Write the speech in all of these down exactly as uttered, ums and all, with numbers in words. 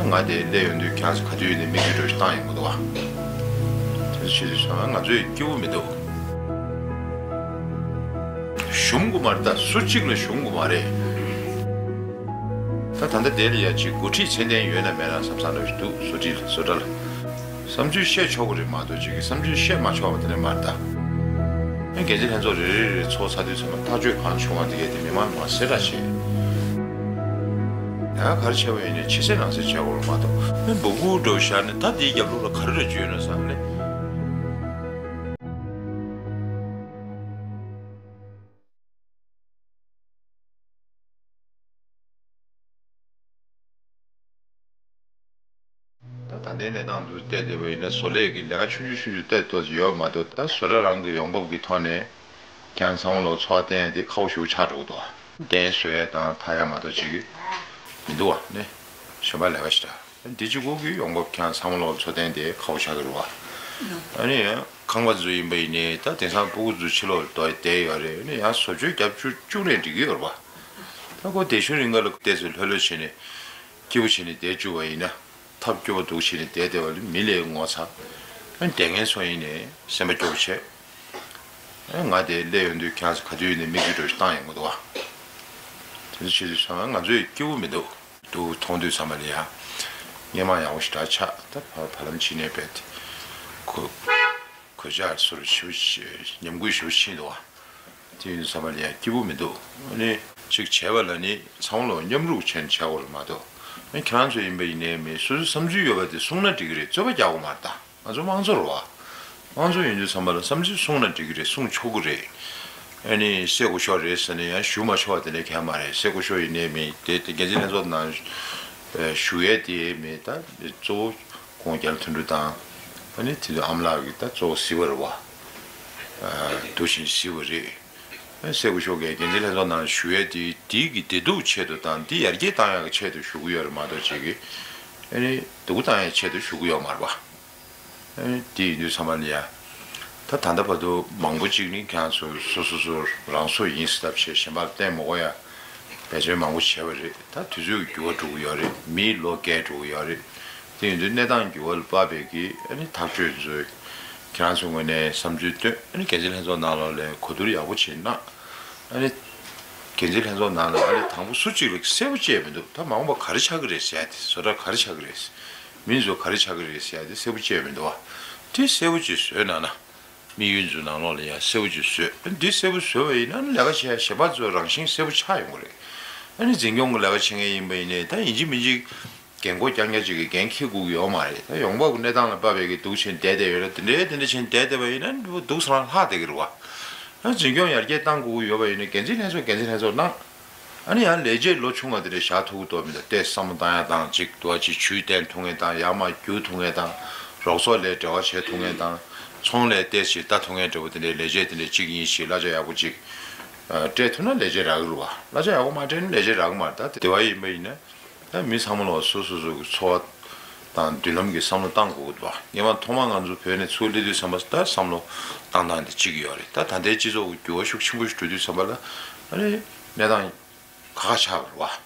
ང་དེ་སླེབས་ཡོང་དུས་ཁྱེད་རང་ཚོ་ག་དུས་ཡིན་ནའི་མིག་གིས་འགྲོ་ཞིག་བཏང་ཡོང་གི་འདུག་བ། དེ་ཚོ་བྱེད་དུས་ཚང་མ་ང་ཚོས་སྐྱིད་པོ་མི་འདུག་ཞུམ་དགོས་མ་རེད། ད་སུ་གཅིག་ལ་ཞུམ་དགོས་མ་རེད། ད་ད་ལྟ་དེ་ལ་ཡ་གཅིག་འགོ་ཁྲིད་ཚད་ལྡན་ཡོད་ན་མེད་ན་བསམ་བསམ་འདྲ་ཞིག་འདུག་བཟོ་ཁྲིད་ལ་བཟོ་གྲྭ་ལ། བསམ་ཚུལ་བཤད་ཆོག་གི་རེད་མ་གཏོགས་ཅིག་གིས་བསམ་ཚུལ་བཤད་མ་ཆོག་པ་དེ་འདྲ་མ་རེད་ད། ཨེ་འགན་འཛིན་ལྷན་ཚོགས་རེ་རེ་རེ་ཚོགས་ཚར་དུས་ཚང་མ་ཐག་གཅོད་གང་བྱུང་བ་དེ་གས་དེ་མི་མང་མང་གསལ་བསྒྲགས་བྱས། ཡང་ག་རེ་བྱས་པ་ཡིན་ནའི་ཕྱི་གསལ་ནང་གསལ་བྱས་དགོས་རེད་མ་གཏོགས་ཨེ་འབོད་སྐུལ་འདྲ་བོ་བཞག་ནས་ད་དེའི་རྒྱབ་ལོགས་ལ་ག་རེ་རེ་བརྗོད་ཡོད་ན་བསམ་ནས། ད་ད་ལྟའི་གནས་སྟངས་འདུག་བལྟས་བསྡད་པ་ཡིན་ན་བཟོ་ལས་ཀྱི་ལས་ཀ་ཆུང་ཆུང་ཆུང་ཆུང་བལྟས་ཏོག་ཙམ་ཡོད་མ་གཏོགས་ད་བཟོ་གྲྭ་རང་གི་ཡོང་འབབ་ཀྱི་ཐོག་ནས་ཀྱང་ཚང་མ་ལོ་ཚོགས་གཏན་དེ་ཁག་པོ་ཞེ་པོ་ཆགས་འགྲོ་གི་འདུག་གདན་བཟོ་ཡས་དང་ཐ་ཡ་མ་གཏོགས་བྱེད་ཀྱི་མི་འདུག་བ་ནི་གཞན་པ་ལས་ཀ་ཞིག་འདྲ་འདི་གཅིག་པོ་གི་ཡོང་འབབ་ཀྱང་ཚང་མ་ལོ་ཚོགས་གཏན་དེ་ཁག་པོ་ཆགས་ཀྱི་རེད་བ། ཨ་ནི་ཡང་ཁང་པ་ཚོ་ཡིན་པ་ཡིན་ནའི་ད་དེང་སང་སྤུ་གུ་ཚོ་ཕྱི་ལོགས་ལ་བསྡད་ཡོད་རེད། ཨ་ནི་ཡང་བཟོ་བཅོས་རྒྱབ་བཅུག་བཅུག་ནས་འགྲིག་གི་ཡོད་རེད་བ། ད་ཁོ་དེ་ཤུལ་རིང་ག་ལ་བལྟས་ཚེ་ལྷོད་ལྷོད་བྱས་ནས་སྐྱིད་པོ་བྱས་ནས་བསྡད་བཅུག་པ་ཡིན་ན། ཐབས་སྐྱོ་པོ་འདུག་བྱས་ནས་བསྡད་བསྡད་པ་ལ་མི་ལས་ངོ་ཚ། ཨ་ནི་བསྡད་མཁན་ཚོ་ཡིན་ནའི་སེམས་པ་སྐྱོ་པོ་བྱས། ཨ་ང་དེ་སླེབས་ཡོང་དུས་ཁྱེད་རང་ཚོ་ག་དུས་ཡིན་ནའི་མིག་གིས་འགྲོ་ཞིག་བཏང་ཡོང་གི་འདུག་བ། དེ་ཚོ་བྱེད་དུས་ཚང་མ་ང་ཚོས་སྐྱིད་པོ་མི་འདུག་འདུག་མཐོང་དུས་ཚང་མ་ལ་ཡ། སྔས་མ་ཡག་པོ་ཞེ་དྲག་ཆགས་ད་བར་བར་ལམ་ཕྱིན་ནས་བས་ཏེ། གོ་གོད་ཆག་སོར་ཞེ་པོ་ཞེ་ཉམས་རྒུད་ཞེ་པོ་ཕྱིན་འདུག་བ། དེ་ཡིན་དུས་ཚང་མ་ལ་ཡ་སྐྱིད་པོ་མི་འདུག་ཨ་ནི་གཅིག་བྱས་པ་ལ་ནི་ཚང་མ་ལོ་མཉམ་རུབ་བྱས་ནས་བྱ་དགོས་རེད་མ་གཏོགས། ཨ་ནི་ཁྱེད་རང་ཚོ་ཡིན་པ་ཡིན་ནའི་མེད་སོ་སོའི་བསམ་ཚུལ་ཡོད་པ་དེ་གསུངས་ན་འགྲིག་གི་རེད། རྩོད་པ་རྒྱག་དགོས་མ་རེད་ད། ང་ཚོ་དམངས་གཙོ་རེད་བ། དམངས་གཙོ་ཡིན་དུས་ཚང་མ་ལ་བསམ་ཚུལ་གསུངས་ན་འགྲིག་གི་རེད། གསུངས་ཆོག་གི་རེད། ཨ་ནི་སེ་གོ་ཤོག་རེད་ཟེར་ནས་ཡང་ཞུ་མ་ཆོག་པ་དེ་འདྲ་གང་ཡང་མ་རེད། སེ་གོ་ཤོག་ཡིན་ནའི་མེད་དེ་དེ་འགན་འཛིན་ལྷན་ཚོགས་ནང་ཞུ་ཡས་དེ་མེད་ད་གཙོ་བོ་ཁོང་རྒྱ་ལོ་དོན་གྲུབ་དང་། ཨ་ནི་དེ་དུས་ཨ་མ་ལགས་ཀྱིས་ད་གཙོ་བོ་གཟིགས་པ་རེད་བ། འདུག་བཞིན་གཟིགས་པ་རེད། ཨ་ནི་སེ་གོ་ཤོག་གིས་འགན་འཛིན་ལྷན་ཚོགས་ནང་ཞུ་ཡས་དེ་དེའི་གི་བདེ་སྡུག་ཆེད་དུ་དང་དེ་ཡར་རྒྱས་བཏང་ཡག་གི་ཆེད་དུ་ཞུ་གི་ཡོད་རེད་མ་གཏོགས་ཅིག་གི་ཨ་ནི་སྡུག་བཏང་ཡག་ཆེད་དུ་ཞུ་གི་ཡོད་མ་རེད་བ། ཨ་ནི་དེ་ཡིན་དུས་ཚང་མ་ལ་ཡ། ད་ད་ལྟ་བར་དུ་མང་པོ་ཅིག་ནི་ཁྱེད་ཚོ་སོ་སོ་སོ་རང་སོ་ཡིན་ཟེར་ཐབས་བྱས་གཞན་པར་བསྟན་མ་དགོས་ཡ། འབད་བརྩོན་མང་པོ་བྱས་པ་རེད། ད་དུས་ཚོད་འགྱུར་བ་འགྲོ་གི་ཡོད་རེད། མིའི་ལོ་རྒས་འགྲོ་གི་ཡོད་རེད། དེ་ཡིན་དུས་གནས་སྟངས་འགྱུར་བ་ལ་དཔག་པའི་གི་ཨ་ནི་ཐག་གཅོད་ཚོས་ཁྱེད་རང་ཚོའི་ངོས་ནས་བསམ་ཚུལ་བཏོན། ཨ་ནི་འགན་འཛིན་ལྷན་ཚོགས་ནང་ལོགས་ལ་གོ་བསྡུར་ཡག་པོ་བྱེད་ན། ཨ་ནི་འགན་འཛིན་ལྷན་ཚོགས་ནང་ལ་ཨ་ནི་དང་པོ་སུ་གཅིག་ལ་གསལ་པོ་བཅད་མི་འདུག་ད་མ་འོངས་པ་ག་རེ་ཆགས་ཀྱི་རེད་ཟེར་ཡ་དེ། བཟོ་གྲྭ་ག་རེ་ཆགས་ཀྱི་རེད། མི་ཚོ་ག་རེ་ཆགས་ཀྱི་རེད་ཟེར་ཡ་དེ་གསལ་པོ་བཅད་མི་འདུག་བ། དེ་གསལ་པོ་ཅིག་བཟོས་གནང་ན། དམིགས་ཡུལ་ཚོའི་ནང་ལོགས་ལ་ཡང་གསལ་པོ་ཅིག་བཟོས། འདི་གསལ་པོ་བཟོས་པ་ཡིན་ན་ལས་ཀ་བྱེད་ཡ་གཞན་པ་ཚོའི་རང་བཞིན་གསལ་པོ་ཆགས་ཡོང་གི་རེད། ཨ་ནི་འཛིན་སྐྱོང་གི་ལས་ཀ་བྱེད་མཁན་ཡིན་པ་ཡིན་ནའི་ད་ཡིན་གཅིག་མིན་གཅིག་འགན་འཁུར་རྐྱང་རྐྱང་ཅིག་གི་འགན་འཁྱེར་དགོས་ཀྱི་ཡོད་མ་རེད། ད་ཡོང་འབབ་ཀྱི་གནས་སྟངས་ལ་དཔག་པའི་གི་འདུག་བྱས་བསྡད་བསྡད་ཡོད་ན་དེ་འདྲའི་དེ་འདྲ་བྱས་བསྡད་བསྡད་པ་ཡིན་ན་འདུག་སེ་རང་ལྷག་བསྡད་ཀྱི་རེད་བ། ཨ་འཛིན་སྐྱོང་ཡར་རྒྱས་གཏང་དགོས་ཀྱི་ཡོད་པ་ཡིན་ན་འགན་འཛིན་ལྷན་ཚོགས་འགན་འཛིན་ལྷན་ཚོགས་གནང་། ཨ་ནི་ཡང་ལས་བྱེད་ལོ་ཆུང་བ་དེ་འདྲ་བཞག་ཐུབ་ཀྱི་འདུག་མི་འདུག་ཏོག་ཙམ་བསམ་བློ་བཏང་ཡ་དང་ཅིག་འདུག་བ། ཅིག་ཇུས་བསྟན་ཐུབ་མཁན་དང་ཡར་མར་བསྒྱུར་ཐུབ་མཁན་དང་རོགས་ཚོགས་ལ་འབྲེལ་བ་བྱེད་ཐུབ་མཁན་དང་ཚོང་ལས་ཏོག་ཙམ་ལྟ་ཐུབ་མཁན་འདྲ་པོ་དེ་འདྲའི་ལས་བྱེད་དེ་འདྲ་གཅིག་གཉིས་ཤིག་གླ་ཆ་ཡག་པོ་ཅིག་ཨ་སྤྲད་ཐུབ་ན་ལས་བྱེད་རག་གི་རེད་བ། གླ་ཆ་ཡག་པོ་མ་སྤྲད་ན་ལས་བྱེད་རག་གི་མ་རེད། ད་དེ་བ་ཡིན་པ་ཡིན་ན་ད་མི་ཚང་མ་ལོག་སོ་སོ་སོ་གི་འཚོ་བ་དང་མདུན་ལམ་གྱི་བསམ་བློ་བཏང་དགོས་ཀྱི་འདུག་བ། སྔོན་མ་ཐོག་མར་ང་ཚོ་བོད་ནས་ཚུར་སླེབས་དུས་ཙམ་པ་ད་བསམ་བློ་བཏང་སྟངས་དེ་གཅིག་ཡོད་རེད། ད་ད་ལྟའི་སྤྱི་ཚོགས་ཀྱི་འགྱུར་བ་ཤུགས་ཆེན་པོ་ཞིག་འགྲོ་དུས་ཙམ་པ་ལ་ཨ་ནི་གནས་སྟངས་ཁག་ཁག་ཆགས་པ་རེད་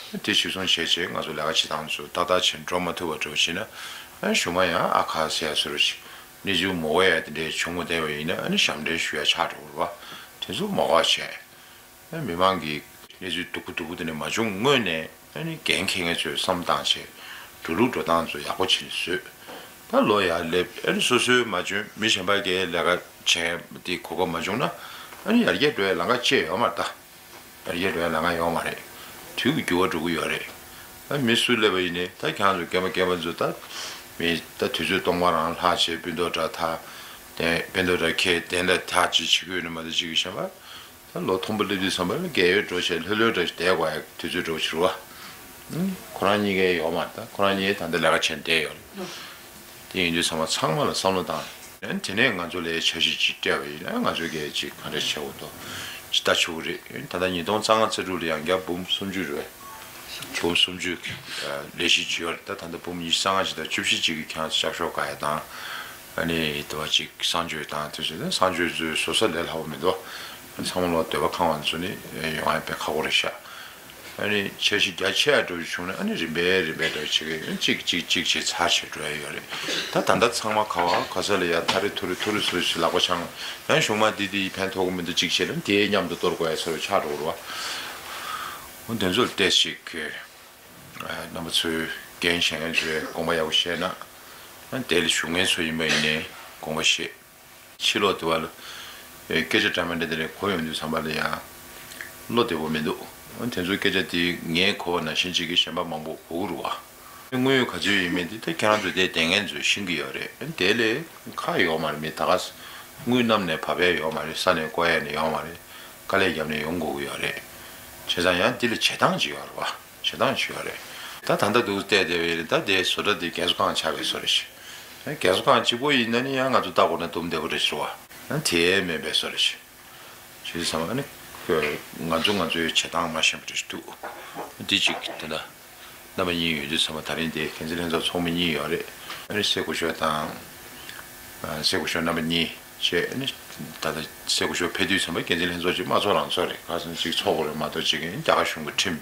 བ། དེ་གཞིར་བཟུང་བྱས་བྱས་ང་ཚོ་ལས་ཀ་བྱེད་སྟངས་ཚོ་ཏག་ཏག་བྱས་འགྲོ་མ་ཐུབ་པ་འདྲ་བོ་བྱས་ན། ཨ་གཞུག་མ་ཡང་ཨ་ཁ་ཟེར་ཡ་བཟོ་འདྲ་ཞིག་གནས་ཚུལ་མ་འོས་ཡ་དེ་འདྲས་བྱུང་བ་བསྡད་པ་ཡིན་ན་ཨ་ནི་ཞབས་འདྲེན་ཞུ་ཡ་ཆགས་འགྲོ་གི་རེད་བ། དེ་ཚོ་མ་འོས་བྱས། ཨ་མི་མང་གི་གནས་ཚུལ་སྡུག་པོ་སྡུག་པོ་དེ་འདྲ་མ་བྱུང་སྔོན་ནས་ཨ་ནི་འགན་འཁྱེར་མཁན་ཚོས་བསམ་བཏང་བྱས་འགྲོ་ལུགས་འགྲོ་སྟངས་ཚོ་ཡག་པོ་བྱས་ནས་བཟོས། ད་ལོ་ཡར་སླེབས་ཨ་ནི་སོ་སོའི་མ་བྱོན་མི་གཞན་པ་གིས་ལས་ཀ་བྱས་དེ་གོ་སྐབས་མ་བྱུང་ན་ཨ་ནི་ཡར་རྒྱས་འགྲོ་ཡ་ལམ་ཁ་ཅིག་ཡོད་མ་རེད་ད། ཡར་རྒྱས་འགྲོ་ཡ་ལམ་ཁ་ཡོད་མ་རེད། དུས་ཀྱི་འགྱུར་བ་འགྲོ་གི་ཡོད་རེད། ད་མི་སུ་སླེབས་པ་ཡིན་ནའི་ད་ཁྱེད་རང་ཚོ་རྒན་པ་རྒན་པ་ཚོ་ད་མི་ད་དུས་ཚོད་སྟོང་པ་རང་ལྷག་བྱས་སྤུན་ཏོག་འདྲ་ད་དེ་སྤུན་ཏོག་འདྲ་ཁྱེད་གདན་ལ་ཐག་ཅིག་བྱེད་ཀྱི་ཡོད་ནི་མ་གཏོགས་ཅིག་གི་གཞན་པ། ད་ལོ་མཐོན་པོ་སླེབས་དུས་ཙམ་པ་ལ་རྒས་ཡོལ་འགྲོ་བྱས་ལྷོད་ལྷོད་འདྲ་ཞིག་བསྡད་དགོས་ཡ་དུས་ཚོད་འགྲོ་ཕྱིར་བ། ཁོ་རང་གཉིས་ཀའི་ཡོད་མ་རེད། ད་ཁོ་རང་གཉིས་ད་ལྟ་ལས་ཀ་བྱས་བསྡད་ཡོད་རེད། དེ་ཡིན་དུས་ཚང་མ་ཚང་མ་ལ་བསམ་བློ་བཏང་། ཨ་ནི་དེ་ནས་ང་ཚོ་ལ་འཆར་གཞི་ཅིག་སྤྲད་པ་ཡིན་ན་ང་ཚོ་གས་ཅིག་ག་འདྲ་བྱེད་དགོས་འདུག་ཅིག་ལྟ་ཆོག་གི་རེད། ད་ལྟ་ཉིས་སྟོང་རྩ་ལྔ་རྩ་དྲུག་ལ་ཡང་བསྐྱར་འབུམ་སུམ་ཅུ་རེད། འབུམ་སུམ་ཅུ་ལས་གཞི་བྱས་ཡོད་རེད། ད་ད་ལྟ་འབུམ་ཉི་ཤུ་རྩ་ལྔ་ཅིག་དང་བཅུ་བཞི་ཅིག་གི་ཁྱེད་རང་ཚོ་ལྕགས་ཤོག་བཀག་ཡ་དང་། ཨ་ནི་དེ་བ་ཅིག་གསང་སྤྱོད་དང་དེ་ཚོ་ནི་གསང་སྤྱོད་ཚོའི་བཟོ་ས་ལས་སླ་པོ་མི་འདུག་ཚང་མ་ལོ་འདོད་པ་ཁེངས་པ་ཚོ་ནི་ཡོང་ཡ་དཔེ་ཁག་པོ་རེད་ཤག་ཨ་ནི་འཆར་གཞི་རྒྱ་ཆེ་ཡ་འགྲོ་རྒྱུ་བྱུང་ན་ཨ་ནི་རིམ་པས་རིམ་པས་འགྲོ་བྱེད་ཀྱི་ཡོད། གཅིག་གཅིག་གཅིག་བྱས་ཚར་བྱས་འགྲོ་ཡ་ཡོད་རེད། ད་ད་ལྟ་ཚང་མ་ག་བ་ག་ས་ལ་ཡ་ཐ་རེ་ཐུ་རེ་ཐུ་རེ་སུ་ཞིག་ལག་པ་འཆང་། ཡང་གཞུང་མ་འདི་འདི་ཕན་ཐོགས་ཀྱི་མི་འདུག་གཅིག་བྱས་ན་དེའི་མཉམ་དུ་གཏོར་དགོས་ཡ་ཚོར་བའི་ཆགས་འགྲོ་གི་རེད་བ། འོ་དེ་ཚོར་ཏོག་ཙམ་ཅིག་རྣམ་པ་ཚོས་འགན་བཞེས་མཁན་ཚོས་དགོངས་པ་ཡག་པོ་བཞེས་ན། དེ་ལ་ཞུགས་མཁན་ཚོ་ཡིན་པ་ཡིན་ནའི་དགོངས་པ་བཞེས། ཕྱི་ལོགས་དེ་བ་ལ་སྐད་ཆ་འདྲ་མི་འདྲ་དེ་འདྲ་གོ་ཡོང་དུས་ཙམ་པ་ལ་ཡང་བློ་བདེ་པོ་མི་འདུག། དེ་ཚོའི་སྐད་ཆ་དེ་ངས་གོ་བ་ནང་བཞིན་ཅིག་གི་གཞན་པ་མང་པོ་གོ་གི་རེད་བ། དངོས་ཡོད་ག་ཚོད་ཡིན་མིན་དེ་ད་ཁྱེད་རང་ཚོ་དེ་བསྡད་མཁན་ཚོས་ཤེས་ཀྱི་ཡོད་རེད། དེ་ལས་ཁག་ཡོད་མ་རེད། མི་ད་ག་དངུལ་བསྣམས་ནས་བབས་ཡས་ཡོད་མ་རེད། ས་ནས་བརྐོ་ཡས་ནི་ཡོད་མ་རེད། དཀའ་ལས་བརྒྱབ་ནས་ཡོང་དགོས་ཀྱི་ཡོད་རེད། བྱས་ཙང་ཡང་འདི་ལ་བྱེད་སྟངས་ཅིག་ཡོད་རེད་བ། བྱེད་སྟངས་ཅིག་ཡོད་རེད། ད་ད་ལྟ་འདུག་བལྟས་བསྡད་པའི་ད་དེ་བཟོ་གྲྭ་དེ་རྒས་གསོ་ཁང་ཆགས་པའི་བཟོ་རེད་ཤག། རྒས་གསོ་ཁང་གཅིག་པོ་ཡིན་ན་ནི་ཡང་ང་ཚོ་ལྟ་དགོས་ན་འདུམ་བདེ་པོ་རེད་ཤག་བ། དེ་མེད་པའི་བཟོ་རེད་ཤག། ཞེས་བསམ་ཨ་ནི། ང་ཚོ་ང་ཚོའི་བྱེད་སྟངས་མ་ཤེས་པ་རེད་འདུག། འདི་གཅིག་ད་ལྟ། རྣམ་པ་གཉིས་ཡོད་དུས་ཚང་མ་ད་རིང་དེ་འགན་འཛིན་ལྷན་ཚོགས་ཚོགས་མི་གཉིས་ཡོད་རེད། ཨ་ནི་སྲས་སྐུ་ཞབས་དང་། ཨ། སྲས་སྐུ་ཞབས་རྣམ་པ་གཉིས་བྱས། ཨ་ནི་ད་ལྟ་སྲས་སྐུ་ཞབས་ཕེབས་དུས་ཚང་མ་འགན་འཛིན་ལྷན་ཚོགས་ཅིག་མ་ཚོགས་རང་ཚོགས་རེད། ཁ་སང་ཅིག་ཚོགས་དགོས་རེད་མ་གཏོགས་ཅིག་རྒྱ་གར་གཞུང་གི་ཁྲིམས་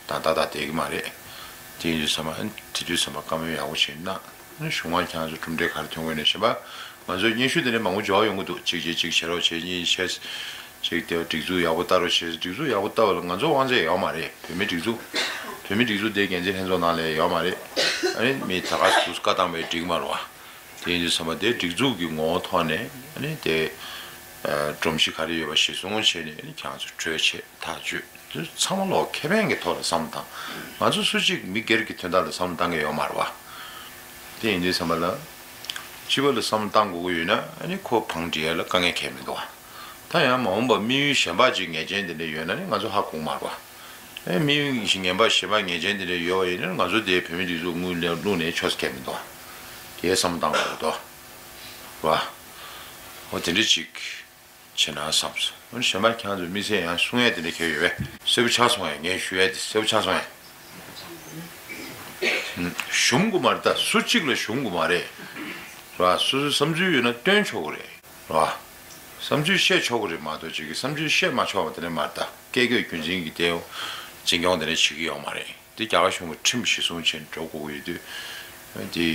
དང་ཏག་ཏག་བསྡད་ཀྱི་མ་རེད། དེ་ཡིན་དུས་ཚང་མ་ཨ་ནི་དེ་དུས་ཚང་མ་བཀའ་མོལ་ཡག་པོ་བྱས་གནང་། ཨ་ནི་གཞུང་མང་ཁྱེད་ཚོ་གྲུབ་འབྲས་ག་རེ་ཐོན་དགོས་ནས་གཞན་པ། ང་ཚོའི་སྙན་ཞུ་དེ་འདྲ་མང་པོ་འབྱོར་ཡོང་གི་འདུག། གཅིག་བྱས་གཅིག་བྱེད་རོགས་བྱེད། གཉིས་བྱས་གཅིག་དེ་སྒྲིག་འཛུགས་ཡག་པོ་བལྟ་རོགས་བྱེད། སྒྲིག་འཛུགས་ཡག་པོ་བལྟ་བ་ལ་ང་ཚོ་དབང་ཆ་ཡོད་མ་རེད། བོད་མི་སྒྲིག་འཛུགས། བོད་མི་སྒྲིག་འཛུགས་དེ་འགན་འཛིན་ལྷན་ཚོགས་ནང་ལ་ཡོད་མ་རེད། ཨ་ནི་མི་ད་ག་སུ་བཀའ་བཏང་བའི་འགྲིག་མ་རེད་བ། དེ་ཡིན་དུས་ཚང་མ་དེ་སྒྲིག་འཛུགས་ཀྱི་ངོ་བོ་ཐོག་ནས་ཨ་ནི་དེ་སྒྲོམ་གཞི་ག་རེ་ཡོད་པ་གཞིར་བཟུང་བྱས་ནས་ཨ་ནི་ཁྱེད་ཚོ་གྲོས་བྱེད་ཐག་གཅོད། ཚང་མ་ལོག་ཁེ་ཕན་གྱི་ཐོག་ལ་བསམ་བློ་བཏང་། ང་ཚོ་སུ་གཅིག་མི་སྒེར་གྱི་དོན་དག་ལ་བསམ་བློ་བཏང་གི་ཡོད་མ་རེད་བ། དེ་ཡིན་དུས་ཙམ་པ་ལ། སྤྱི་པ་ལ་བསམ་བློ་བཏང་དགོས་ཀྱི་ཡོད་ན་ཨ་ནི་ཁོ་བང་སྒྲིག་ཡ་ལ་དཀའ་ངལ་གང་ཡང་མི་འདུག་བ། ད་ཡང་མ་འོངས་པ་དམིགས་ཡུལ་གཞན་པ་ཅིག་ངེས་ཅན་དེ་འདྲ་ཡོད་ན་ནི་ང་ཚོ་ཧ་གོ་གི་མ་རེད་བ། ཨེ་དམིགས་ཡུལ་ངན་པ་གཞན་པ་ངེས་ཅན་དེ་འདྲ་ཡོད་པ་ཡིན་ན་ང་ཚོ་དེ་བོད་མི་སྒྲིག་འཛུགས་དངུལ་ལས་བླུགས་ནས་ཆོག་ས་གང་ཡང་མི་འདུག་བ། དེའི་བསམ་བློ་བཏང་དགོས་འདུག་བ། འོ་དེ་འདྲ་ཅིག་བྱེད་ན་བསམས་སོང་། འོན་གཞན་པ་ཁྱེད་ཚོས་དམིགས་བསལ་ཡང་གསུང་ཡས་དེ་འདྲ་གལ་ཡོད་པས། གསལ་པོ་ཆགས་སོང་ཡ། ངས་ཞུ་ཡས་དེ་གསལ་པོ་ཆགས་སོང་ཡ། ཞུམ་དགོས་མ་རེད། ད་སུ་གཅིག་ལ་ཞུམ་དགོས་མ་རེད། ར། སོ་སོའི་བསམ་ཚུལ་ཡོད་ན་སྟོན་ཆོག་གི་རེད། ར། བསམ་ཚུལ་བཤད་ཆོག་གི་རེད་མ་གཏོགས་ཅིག་གི་བསམ་ཚུལ་བཤད་མ་ཆོག་པ་དེ་འདྲ་མ་རེད། ད་སྐད་གོས་རྒྱུན་འཛིན་གྱི་དེ་འཛིན་སྐྱོང་དེ་འདྲ་བྱེད་ཀྱི་ཡོད་མ་རེད། དེ་རྒྱ་གར་གཞུང་གི་ཁྲིམས་གཞིར་བཟུང་བྱས་ནས་འགྲོ་དགོས་ཀྱི་ཡོད་དུས། དེ་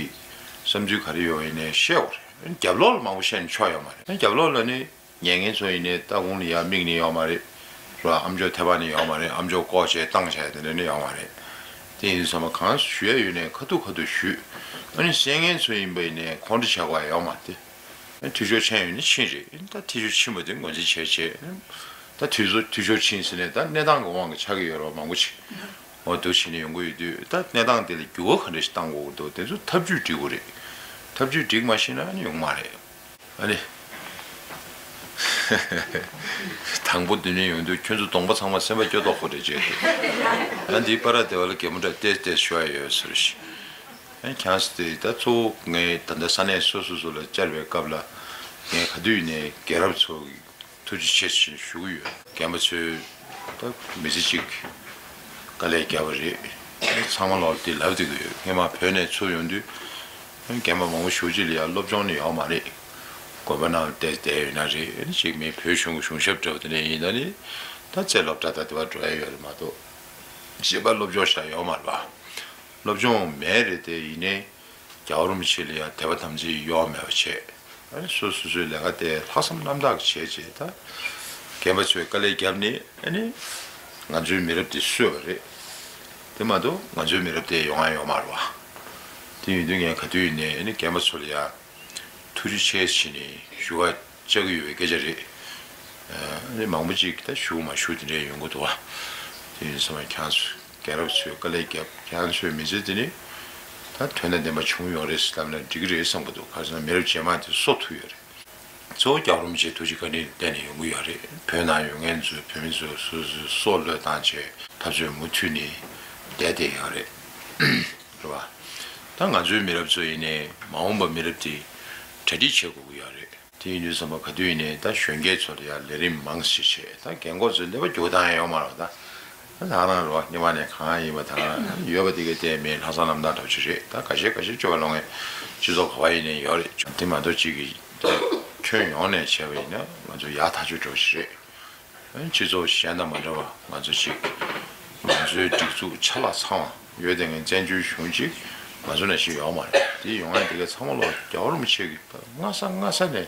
བསམ་ཚུལ་ག་རེ་ཡོད་ཡིན་ནའི་བཤད་དགོས་རེད། རྒྱབ་ལོགས་ལ་མང་པོ་བཤད་ན་ཆོག་ཡོད་མ་རེད། རྒྱབ་ལོགས་ལ་ནི། ཉན་མཁན་ཚོ་ཡིན་ནའི་ལྟ་དགོངས་ལ་ཡ་མིག་ནི་ཡོད་མ་རེད། ར། ཨ་མཆོག་ཐེ་བ་ནི་ཡོད་མ་རེད། ཨ་མཆོག་ལྐོག་བྱས་བཏང་བྱས་དེ་འདྲ་ནི་ཡོད་མ་རེད། དེ་ཡིན་དུས་ཚང་མ་གང་ཞུ་ཡ་ཡོད་ནའི་ཁ་ཐུག་ཁ་ཐུག་ཞུས། ཨ་ནི་གསན་མཁན་ཚོ་ཡིན་པ་ཡིན་ནའི་ཁོང་ཁྲོ་བྱེད་དགོས་ཡ་ཡོད་མ་རེད་དེ། ཨ་ནི་འཐུས་ཤོར་ཕྱིན་ཡོད་ན་ཕྱིན་རེད། ད་འཐུས་ཤོར་ཕྱིན་པ་དེ་ངོས་འཛིན་བྱས་བྱས། ད་འཐུས་ཤོར་འཐུས་ཤོར་ཕྱིན་ཟེར་ནས་ད་གནས་སྟངས་ཀྱི་དབང་གིས་ཆགས་ཀྱི་ཡོད་རེད་བ། མང་པོ་ཅིག་འོ་འདུག་བྱས་ནས་ཡོང་གི་ཡོད་དུས། ད་གནས་སྟངས་དེ་ལ་འགྱུར་བ་ག་འདྲ་ཞིག་གཏང་དགོས་ཀྱི་འདུག། དེ་ཚོ་ཐབས་ཇུས་སྒྲིག་དགོས་རེད། ཐབས་ཇུས་སྒྲིག་མ་ཤེས་ན་ཨ་ནི་ཡོང་མ་རེད། ཨ་ནི། དང་པོ་འདི་ནས་ཡོང་དུས་ཁྱོད་ཚོ་གདོང་པ་ཚང་མ་སེམས་པ་སྐྱོ་མདོག་ཁ་པོ་རེད་བྱས་ཏེ། ཨ་འདི་པ་ར་སྡེ་བ་ལ་གད་མོ་འདྲ་ཏེས་ཏེས་ཤོར་ཡ་ཡོད་ཟེར་ཞིག། ཨ་ཁྱང་སི་དེ་ད་གཙོ་བོ་ངས་ད་ལྟ་ས་གནས་སོ་སོ་སོ་ལ་བཅར་བའི་སྐབས་ལ། ངས་ག་དུས་ཡིན་ནའི་རྒན་རབས་ཚོ་གི་ཐུགས་རྗེ་ཆེ་ཞེས་ཞུ་གི་ཡོད། རྒན་པ་ཚོས་ད་མི་ཚེ་གཅིག་དཀའ་ལས་བརྒྱབ་པ་རེད། ཚང་མ་ལོག་འདི་ལབ་བསྡད་ཀྱི་ཡོད། སྔས་མ་བོད་ནས་ཚུར་ཡོང་དུས་རྒན་པ་མང་པོ་ཞེ་པོ་ཅིག་ལ་ཡང་སློབ་སྦྱོང་ནི་ཡོད་མ་རེད། དགོན་པ་ནང་བསྡད་བསྡད་ཡོད་ན་རེད། ཅིག་མི་བོད་གཞུང་གི་གཞུང་ཞབས་འདྲ་བོ་དེ་འདྲ་ཡིན་ན་ནི་ད་རྩེ་སློབ་གྲྭ་ད་དེ་བ་འགྲོ་ཡ་ཡོད་རེད་མ་གཏོགས། གཞན་པ་སློབ་སྦྱོང་ཞིག་ཡོད་མ་རེད་པ། སློབ་སྦྱོང་མེད་རེད་དེ། ཡིན་ནའི་རྒྱལ་བ་རིན་པོ་ཆེ་ལ་ཡང་དད་པ་དམ་ཚིག་གཡོ་མེད་པ་བྱས། ཨ་ནི་སོ་སོ་སོའི་ལས་ཀ་དེ་ལྷག་བསམ་རྣམ་དག་བྱས་བྱས། ད་རྒན་པ་ཚོས་དཀའ་ལས་བརྒྱབ་ནས་ཨ་ནི་ང་ཚོའི་མི་རབས་དེ་གསོས་པ་རེད། དེ་མ་གཏོགས་ང་ཚོའི་མི་རབས་དེ་ཡོང་ཡ་ཡོད་མ་རེད་བ། དེ་ཡིན་དུས་ངས་ག་དུས་ཡིན་ནའི་ཨ་ནི་རྒན་པ་ཚོ་ལ་ཡང་ཐུགས་རྗེ་ཆེ་ཞེས་ནས་ཞུ་བ་བཅར་གྱི་ཡོད་པའི་སྐད་ཆ་རེད། ཨ་ནི་མང་པོ་ཅིག་ད་ཞུ་མ་ཞུ་དེ་འདྲས་ཡོང་གི་འདུག་བ། དེ་ཡིན་ཙང་ཁྱེད་ཚོས། རྒན་རབས་ཚོས་དཀའ་ལས་བརྒྱབ། ཁྱེད་རང་ཚོའི་མི་ཚེ་འདི་ནི་ད་དོན་དང་ལྡན་པ་བྱུང་ཡོད་རེད་ཟེར་ལབ་ན་འགྲིག་གི་རེད་བསམ་གྱི་འདུག། ག་རེ་ཟེར་ན་མི་རབས་རྗེས་མ་དེ་གསོ་ཐུབ་ཡོད་རེད། གཙོ་བོ་རྒྱལ་བ་རིན་པོ་ཆེའི་ཐུགས་རྗེ་བཀའ་དྲིན་བརྟེན་ནས་ཡོང་གི་ཡོད་རེད། བོད་ནང་ཡོད་མཁན་ཚོས་བོད་མི་ཚོས་སོ་སོའི་སྲོག་བློས་བཏང་བྱས་འཐབ་རྩོད་མུ་མཐུད་ནས་བསྡད་བསྡད་ཡོད་རེད། རེད་བ། ད་ང་ཚོའི་མི་རབས་ཚོ་ཡིན་ནའི་མ་འོངས་པ་མི་རབས་དེ་གྲ་སྒྲིག་བྱེད་དགོས་ཀྱི་ཡོད་རེད། དེ་ཡིན་དུས་ཙམ་པ་ག་དུས་ཡིན་ནའི་ད་གཞོན་སྐྱེས་ཚོ་ལ་ཡང་ལས་རིམ་མང་ཞིག་བྱས། ད་རྒན་གོག་ཚོས་ཀླད་པ་རྒྱུག་སྟངས་ཡང་ཡོད་མ་རེད་བ། ད་ད་རང་རེད་བ། སྔོན་མ་ནས་གང་ཡིན་པ་ད་རང་ཡོད་པ་དེ་གའི་བལྟས་མེད་ལྷག་བསམ་རྣམ་དག་འདྲ་བོ་ཅིག་རེད། ད་ཁ་ཤས་ཁ་ཤས་སྐྱོ་བ་ལོང་ངེ་སྤྱི་ཚོགས་ག་བ་ཡིན་ནའི་ཡོད་རེད། དེ་མ་གཏོགས་གཅིག་གིས་ད་ཁྱོན་ཡོངས་ནས་བྱས་པ་ཡིན་ན་ང་ཚོ་ཡག་ཐག་ཆོད་འདྲ་བོ་ཞིག་རེད། སྤྱི་ཚོགས་གཞན་དང་མ་འདྲ་བ་ང་ཚོ་ཅིག་ ང་ཚོའི་སྒྲིག་འཛུགས་ཆ་ལག་ཚང་བ་ཡོད་དེ་ངས་བཙན་བྱོལ་གཞུང་གཅིག་ང་ཚོ་ནང་བཞིན་ཡོད་མ་རེད། དེ་ཡོང་ཡ་དེ་ག་ཚང་མ་ལོ་རྒྱལ་བ་རིན་པོ་ཆེ་གི་སྔ་ས་སྔ་ས་ནས་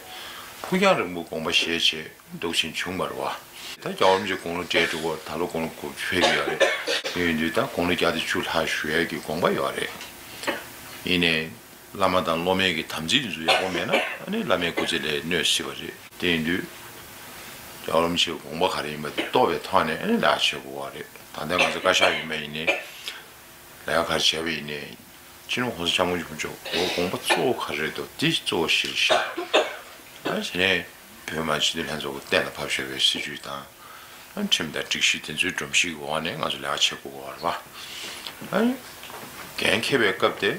ཕུགས་རྒྱང་རིང་པོའི་དགོངས་པ་བཞེས་བྱས་འདུག་བཞིན་བྱུང་བ་རེད་བ། ད་རྒྱལ་བ་རིན་པོ་ཆེ་དགུང་ལོ་བགྲེས་འགྲོ་གི་ད་ལོ་དགུང་ལོ་དགུ་བཅུ་ཕེབས་ཀྱི་ཡོད་རེད། ཡིན་དུས་ད་དགུང་ལོ་བརྒྱ་དང་བཅུ་ལྷག་བཞུགས་ཡ་གི་དགོངས་པ་ཡོད་རེད། ཡིན་ནའི། བླ་མ་དང་སློབ་མའི་གི་དམ་ཚིག་འཛུགས་ཡག་པོ་མེད་ན་ཨ་ནི་བླ་མའི་སྐུ་ཚེ་ལས་གནོད་སྲིད་པ་རེད། དེ་ཡིན་དུས། རྒྱལ་བ་རིན་པོ་ཆེའི་དགོངས་པ་ག་རེ་ཡིན་པ་དེ་རྟོགས་པའི་ཐོག་ནས་ཨ་ནི་ལས་ཀ་བྱེད་དགོས་པ་རེད། ད་ལྟ་ང་ཚོ་བཀའ་ཤག་ཡིན་པ་ཡིན་ནའི། ལས་ཀ་ག་རེ་བྱས་པ་ཡིན་ནའི། སྤྱི་ནོར་༸གོང་ས་༸སྐྱབས་མགོན་ཆེན་པོ་མཆོག་གི་དགོངས་པ་གཙོ་བོ་ག་རེ་རེད་འདུག་དེ་གཙོ་བོ་གཞིར་བཞག་ཨ་ནི་དེ་ནས་བོད་མི་མང་སྤྱི་འཐུས་ལྷན་ཚོགས་ཀྱི་གཏན་ལ་ཕབ་བཞག་པའི་སྲིད་བྱུས་དང་། ཁྲིམས་དང་སྒྲིག་གཞི་དེ་ཚོའི་སྒྲོམ་གཞི་གི་འོག་ནས་ང་ཚོ་ལས་ཀ་བྱེད་དགོས་པ་རེད་པ། འགན་འཁྱེར་བའི་སྐབས་དེ།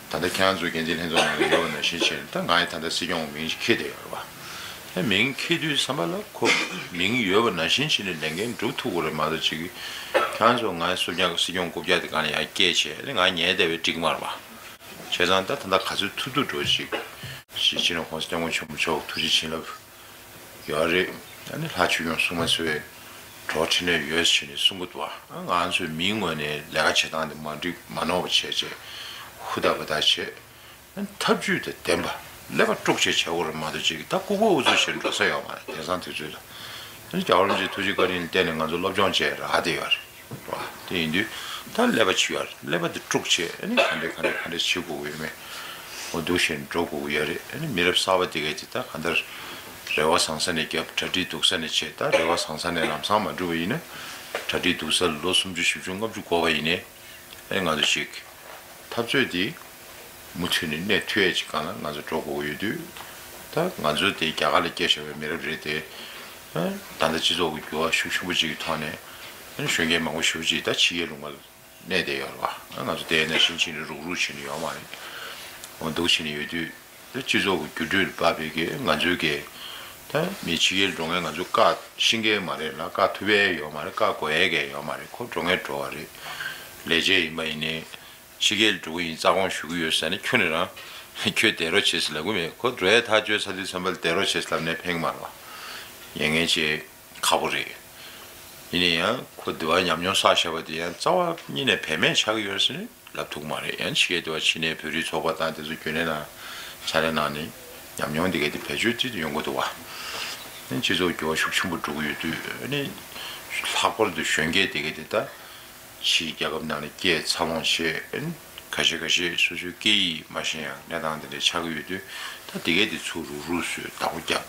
ད་ལྟ་ཁྱེད་རང་ཚོ་འགན་འཛིན་ལྷན་ཚོགས་ནང་ལ་ཡོད་པ་ནང་བཞིན་བྱས་ནས་ད་ང་ཡི་ད་ལྟ་སྲིད་སྐྱོང་མིང་ཞིག་འཁྱེར་བསྡད་ཡོད་རེད་པ། མིང་འཁྱེར་དུས་ཙམ་པ་ལ་ཁོ་མིང་ཡོད་པ་ནང་བཞིན་བྱས་ནས་ལས་འགན་སྒྲུབ་ཐུབ་དགོས་རེད་མ་གཏོགས་ཅིག་ཁྱེད་རང་ཚོ་ང་སྲིད་སྐྱོང་སྲིད་སྐྱོང་རྐུབ་བཀྱག་དེ་སྒང་ལ་ཡར་བསྐྱལ་བྱས་ང་ཉལ་བསྡད་པའི་འགྲིག་མ་རེད་པ། བྱས་ཙང་ད་ད་ལྟ་ག་ཚོད་ཐུབ་ཐུབ་འགྲོ་ཅིག་ཞེས་སྤྱི་ནོར་༸གོང་ས་༸སྐྱབས་མགོན་ཆེན་པོ་མཆོག་ཐུགས་རྗེ་བྱིན་རླབས། ཡོད་རེད། ཨ་ནི་ལྷ་ཆོས་སྐྱོང་སྲུང་མ་ཚོས་གྲོགས་འཕྲིན་ལས་ཡོད་ཟེར་ནས་གསུང་གི་འདུག་ཨ་ང་ཚོའི་མིའི་ངོས་ནས་ལས་ཀ་བྱེད་སྟངས་དེ་མ་འགྲིག་མ་ནོར་བ་བྱས་བྱས་ཧུར་ཐག་པ་ཐག་བྱས། ཨ་ནི་ཐབས་ཇུས་དང་ལྡན་པ་ཀླད་པ་དཀྲུག་བྱས་བྱས་འོ་རེད་མ་གཏོགས་ཅིག་ད་ལྐུགས་པ་ཨུ་ཚུགས་བྱས་འགྲོ་ས་ཡོད་མ་རེད། དེང་སང་དུས་ཚོད་ལ་ཨ་ནི་རྒྱལ་བ་རིན་པོ་ཆེའི་ཐུགས་རྗེ་བཀའ་དྲིན་ལ་བརྟེན་ནས་ང་ཚོ་སློབ་སྦྱོང་བྱས་རག་བསྡད་ཡོད་རེད། རེད་བ། དེ་ཡིན་དུས་ད་ཀླད་པ་ཅིག་ཡོད་རེད། ཀླད་པ་དེ་དཀྲུག་བྱས་ཨ་ནི་ག་འདྲས་ག་འདྲས་ག་འདྲས་བྱེད་དགོས་ཀྱི་ཡོད་མེད་འོ་འདུག་བཞིན་འགྲོ་དགོས་ཀྱི་ཡོད་རེད། ཨ་ནི་མི་རབས་གསར་པ་དེ་གས་དེ་ད་ག་འདྲ་རེ་བ་བཟང་ས་ནས་བརྒྱབ། གྲ་སྒྲིག་སྡུག་ས་ནས་བྱས། ད་རེ་བ་བཟང་ས་ནས་ལམ་སང་མ་འགྲུབ་པ་ཡིན་ན་གྲ་སྒྲིག་སྡུག་ས་ལ་ལོ་སུམ་ཅུ་བཞི་བཅུ་ལྔ་བཅུ་འགོར་བ་ཡིན་ནའི་ཨ་ནི་ང་ཚོ་ཞིག་འཐབ་རྩོད་དེ་མུ་མཐུད་ནས་གནས་ཐུབ་ཡས་ཅིག་སྒང་ལ་ང་ཚོ་འགྲོ་དགོས་ཀྱི་ཡོད་དུས། ད་ང་ཚོ་དེ་རྒྱ་གར་ལ་སྐྱེས་བཞག་པའི་མི་རབས་རེད་དེ། ད་ལྟ་སྤྱི་ཚོགས་ཀྱི་འགྱུར་བ་ཤུགས་ཆེན་པོ་ཅིག་གི་ཐོག་ནས་གཞོན་སྐྱེས་མང་པོ་ཞེ་པོ་ཅིག་ད་ཕྱི་རྒྱལ་ལུང་པ་ལ་གནས་བསྡད་ཡོད་རེད་བ། ང་ཚོ་དེ་ནས་ཕྱིན་ཕྱིན་ནས་རུག་རུག་བྱས་ནས་ཡོད་མ་རེད། འོ་འདུག་བྱས་ནས་ཡོད་དུས་ད་སྤྱི་ཚོགས་ཀྱི་འགྱུར་འགྲོས་ལ་དཔག་པའི་གི་ང་ཚོའི་གི་ད་མི་ཕྱི་རྒྱལ་འགྲོ་མཁན་ང་ཚོ་བཀག་ཤེས་མཁན་མ་རེད་ལ། བཀག་ཐུབ་ཡས་ཡོད་མ་རེད། བཀག་དགོས་ཡས་གས་ཡོད་མ་རེད། ཁོ་འགྲོ་མཁན་འགྲོ་བ་རེད། ལས་བྱེད་ཡིན་པ་ཡིན་ནའི། ཕྱི་རྒྱལ་འགྲོ་གི་ཡིན། རྩ་དགོངས་ཞུ་གི་ཡོད་ཟེར་ནས་ཁྱོན་ནས་རང་ཁྱོད་བསྡད་རོགས་བྱེད་ཟེར་ལབ་གི་མེད། ཁོ་འགྲོ་ཡས་ཐག་གཅོད་ཚར་དུས་ཙམ་པ་ལ་བསྡད་རོགས་བྱེད་ཟེར་ལབ་ནས་ཕན་གི་མ་རེད་བ། ཉན་མཁན་ཅིག་ཁག་པོ་རེད། ཡིན་ན་ཡང་ཁོ་འདི་བ་ཉམས་མྱོང་བསགས་བཞག་པ་དེ་ཡང་རྩ་བ་ཉིད་ནས་བེད་མེད་ཆགས་ཀྱི་ཡོད་ཟེར་ནས་ལབ་ཐུབ་ཀྱི་མ་རེད། ཡང་ཕྱི་རྒྱལ་དུ་བ་ཕྱི་ནས་བོད་རིགས་ཚོགས་པ་དང་དེ་ཚོ་རྒྱུན་ལས་ནང་ཕྱག་ལས་གནང་ནས་ཉམས་མྱོང་འདི་གའི་དེ་བེད་སྤྱོད་ཅིག་ཏུ་ཡོང་གི་འདུག་བ། ཡང་སྤྱི་ཚོགས་འགྱུར་བ་ཤུགས་ཆེན་པོ་འགྲོ་གི་ཡོད་དུས་ཨ་ནི་ལྷག་པར་དུ་གཞོན་སྐྱེས་དེ་གའི་དེ་ད། ཕྱིའི་རྒྱལ་ཁབ་ནང་ལ་སྐྱེས་འཚར་ལོངས་བྱས། ཁ་ཤས་ཁ་ཤས་སོ་སོའི་སྐད་ཡིག་མ་ཤེས་ཡང་གནས་སྟངས་དེ་འདྲ་ཆགས་ཀྱི་ཡོད་དུས། ད་དེ་གས་དེ་ཚུར་རུག་རུག་བཟོས་བདག་པོ་རྒྱབ།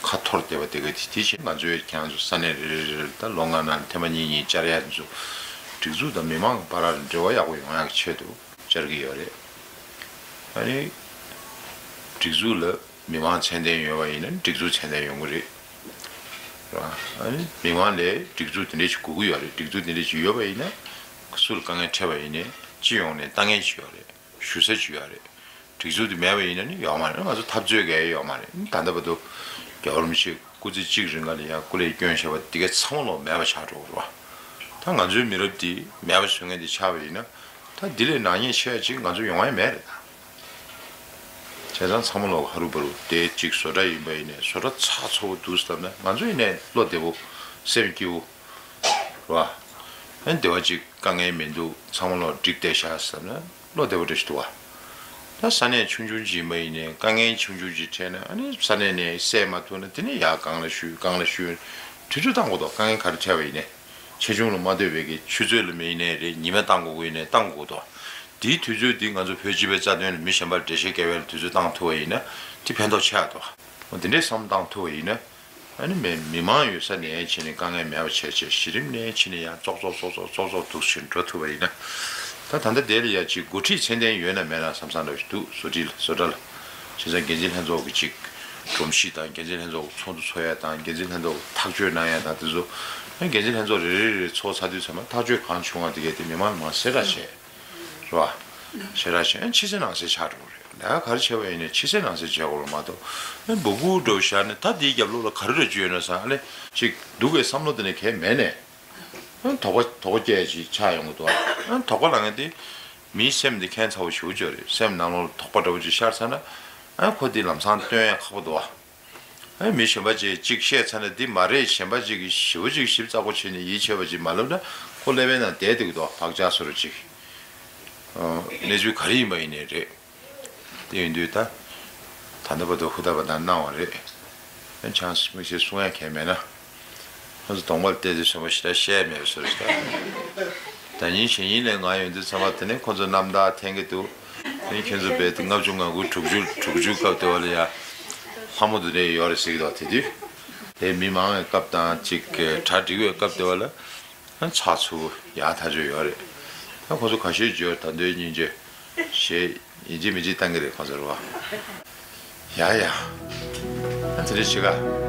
ཁ་འཐོར་བསྡད་པ་དེ་གས་དེ་དེ་བྱས་ང་ཚོས་ཁྱེད་རང་ཚོ་ས་གནས་རེ་རེ་རེ་ལ་ད་ལོ་ལྔ་ནང་ཐེངས་མ་གཉིས་གཉིས་བཅར་ཡ་དེ་ཚོ་སྒྲིག་འཛུགས་དང་མི་མང་གི་བར་ལ་འབྲེལ་བ་ཡག་པོ་ཡོང་ཡག་གི་ཆེད་དུ་བཅར་གྱི་ཡོད་རེད། ཨ་ནི་སྒྲིག་འཛུགས་ལ་མི་མང་མཚན་ལྡན་ཡོད་པ་ཡིན་ན་སྒྲིག་འཛུགས་མཚན་ལྡན་ཡོང་གི་རེད། རེད་བ། ཨ་ནི་མི་མང་ལ་སྒྲིག་འཛུགས་དེ་འདྲ་ཞིག་དགོས་ཀྱི་ཡོད་རེད། སྒྲིག་འཛུགས་དེ་འདྲ་ཞིག་ཡོད་པ་ཡིན་ན་སུ་ལ་དཀའ་ངལ་འཕྲད་པ་ཡིན་ནའི་སྤྱི་ཡོངས་ནས་ལྟ་མཁན་ཞིག་ཡོད་རེད། ཞུ་ས་ཅིག་ཡོད་རེད། སྒྲིག་འཛུགས་དེ་མེད་པ་ཡིན་ན་ནི་ཡོད་མ་རེད། ང་ཚོ་འཐབ་རྩོད་གས་ཡོད་མ་རེད། ད་ལྟ་བར་དུ་རྒྱལ་བ་རིན་པོ་ཆེ་སྐུ་ཚེ་གཅིག་རིང་ག་ལ་ཡ་སྐུ་ལས་བསྐྱོན་བཞག་པ་དེ་ག་ཚང་མ་ལོག་མེད་པ་ཆགས་འགྲོ་གི་རེད་བ། ད་ང་ཚོའི་མི་རབས་འདི་མེད་པ་བཟོ་མཁན་དེ་ཆགས་པ་ཡིན་ན་ད་འདི་ལས་ནག་ཉེས་ཆེ་བ་ཅིག་ང་ཚོ་ཡོང་ཡ་མེད་རེད་ད། བྱས་ཙང་ཚང་མ་ལོག་ཧ་རུ་བ་རུ་དེ་གཅིག་བཟོ་གྲྭ་ཡིན་པ་ཡིན་ནའི་བཟོ་གྲྭ་ཚགས་ཚུད་པོ་འདུག་བསམ་ན་ང་ཚོ་ཡིན་ནའི་བློ་བདེ་པོ་སེམས་སྐྱིད་པོ་རེད་བ། ཨ་ནི་བདེ་བ་ཅིག་དཀའ་ངལ་མི་འདུག་ཚང་མ་ལོག་འགྲིག་བསྡད་ཤག་བསམ་ན། བློ་བདེ་པོ་འདྲ་ཞིག་འདུག་བ། ད་ས་གནས་ཆུང་ཆུང་ཅིག་ཡིན་པ་ཡིན་ནའི་དཀའ་ངལ་ཆུང་ཆུང་ཅིག་འཕྲད་ན་ཨ་ནི་ས་གནས་ནས་སེལ་མ་ཐུབ་ན་དེ་ནས་ཡར་སྒང་ལ་བཤུས་སྒང་ལ་བཤུས། དུས་ཚོད་བཏང་དགོས་འདུག་དཀའ་ངལ་ག་རེ་འཕྲད་པ་ཡིན་ནའི་ཆེ་ཆུང་ལ་མ་ལྟོས་པའི་གི་ཆུ་ཚོད་ལ་མ་ཡིན་ནའི་རེད། ཉི་མ་བཏང་དགོས་ཀྱི་ཡིན་ནའི་བཏང་དགོས་འདུག་དེའི་དུས་ཚོད་འདི་ང་ཚོ་བོད་སྤྱི་པའི་རྩ་དོན་ལ་མི་གཞན་པར་འགྲེལ་བཤད་རྒྱག་ཡ་ལ་དུས་ཚོད་བཏང་ཐུབ་པ་ཡིན་ན་དེ་ཕན་ཐོགས་ཆེ་བ་འདུག་འོ་དེ་འདྲའི་བསམ་བློ་བཏང་ཐུབ་པ་ཡིན་ན། ཨ་ནི་མི་མི་མང་ཡོད་ས་ནས་ཕྱིན་ནས་དཀའ་ངལ་མེད་པ་བྱས་བྱས་གཞི་རིམ་ནས་ཕྱིན་ནས་ཡང་ཙོག་ཙོག་ཙོག་ཙོག་ཙོག་ཙོག་འདུག་ཕྱིན་འགྲོ་ཐུབ་པ་ཡིན་ན། ད་ད་ལྟ་དེ་ལ་ཡ་གཅིག་འགོ་ཁྲིད་ཚད་ལྡན་ཡོད་ན་མེད་ན་བསམ་བསམ་འདྲ་ཞིག་འདུག་བཟོ་སྒྲིག་ལ་བཟོ་གྲྭ་ལ། བྱས་ཙང་འགན་འཛིན་ལྷན་ཚོགས་ཀྱི་གཅིག་སྒྲོམ་གཞི་དང་འགན་འཛིན་ལྷན་ཚོགས་ཀྱི་ཚོགས་འདུ་ཚོགས་ཡ་དང་འགན་འཛིན་ལྷན་ཚོགས་ཀྱི་ཐག་གཅོད་གནང་ཡ་དང་དེ་ཚོ། ཨ་འགན་འཛིན་ལྷན་ཚོགས་རེ་རེ་རེ་རེ་ཚོགས་ཚར་དུས་ཚང་མ་ཐག་གཅོད་གང་བྱུང་བ་དེ་གས་དེ་མི་མང་མང་གསལ་བསྒྲགས་བྱས། རེད་བ། ཞེ་དྲག་བྱས་ཕྱི་གསལ་ནང་གསལ་ཆགས་འགྲོ་གི་རེད། ལས་ཀ་ག་རེ་བྱས་པ་ཡིན་ནའི་ཕྱི་གསལ་ནང་གསལ་བྱས་དགོས་རེད་མ་གཏོགས་ཨ་འབུ་གུ་འདྲ་བོ་བཞག་ནས་ད་དེའི་རྒྱབ་ལོགས་ལ་ག་རེ་རེ་བྱས་ཡོད་ན་བསམ་ཨ་ལེ་ཅིག་སྡུག་པའི་བསམ་བློ་དེ་ནས་གས་མེད་ནས་ཨ་དོགས་པ་དོགས་པ་སྐྱེ་ཡ་ཅིག་ཆགས་ཡོང་གི་འདུག་ཨ་དོགས་པ་ལངས་མཁན་དེ་མིའི་སེམས་དེ་ཁྱད་མཚར་པོ་ཞེ་པོ་ཅིག་རེད། སེམས་ནང་ལོགས་ལ་དོགས་པ་འདྲ་བོ་ཅིག་ཤར་ཚར་ན་ཨ་ཁོ་དེ་ལམ་སང་བཏོན་ཡ་ཁག་པོ་འདུག་ཨ། ཨ་མི་གཞན་པ་ཅིག་གཅིག་བཤད་ཚར་ན་འདི་མ་རེད། གཞན་པ་ཅིག་གིས་ཞེ་པོ་ཅིག་ཞིབ་ཚགས་པོ་བྱས་ནས་ཡིད་ཆེས་པ་ཅིག་མ་ལབ་ན་ཁོ་ཀླད་པའི་ནང་བསྡད་འདུག་དོ། བག་ཆགས་བཟོ་འདྲ་ཅིག་ཨ་གནས་ཚུལ་ག་རེ་ཡིན་པ་ཡིན་ནའི་རེད། དེ་ཡིན་དུས་ད་ད་ལྟ་བར་དུ་ཧུར་ཐག་པ་དང་གནང་བ་རེད། ཨ་ཆང་མིག་ཤེལ་གསུང་ཡ་མཁན་མེད་ན། ཁོ་ཚོ་གདོང་པར་བལྟས་ཏེ་སོང་བ་ཞེ་དྲག་བཤད་མེད་པ་བཟོ་རེད་ད། ད་ཉིན་གཞེས་ཉིན་ལས་ང་ཡོང་དུས་ཚང་མ་དེ་ནས་ཁོ་ཚོ་རྣམ་ཐར་འཐེན་གྱི་འདུག་དེ་ནས་ཁྱེད་ཚོ་རྦད་དེ་ལྔ་བཅུ་ང་དགུ་དྲུག་ཅུ་དྲུག་ཅུ་སྐབས་དེ་བ་ལ་ཡ་ལྷ་མོ་དེ་འདྲས་ཡོད་རེད་ཟེར་གྱི་འདུག་དེ་དུས་དེ་མི་མང་བའི་སྐབས་དང་ཅིག་གྲ་སྒྲིག་པའི་སྐབས་དེ་བ་ལ་ཨ་ཚགས་ཚུད་པོ་ཡག་ཐག་ཆོད་ཡོད་རེད། ད་ཁོ་ཚོ་ཁ་ཤས་བརྗོད་ད་འདོད་སྙིང་རྗེ་ཞེས་ཡིན་གཅིག་མིན་གཅིག་བཏང་གི་རེད་ཁོ་ཚོར་བ། ཡ་ཡ། ཨ་དེ་འདྲས་བྱེད་ག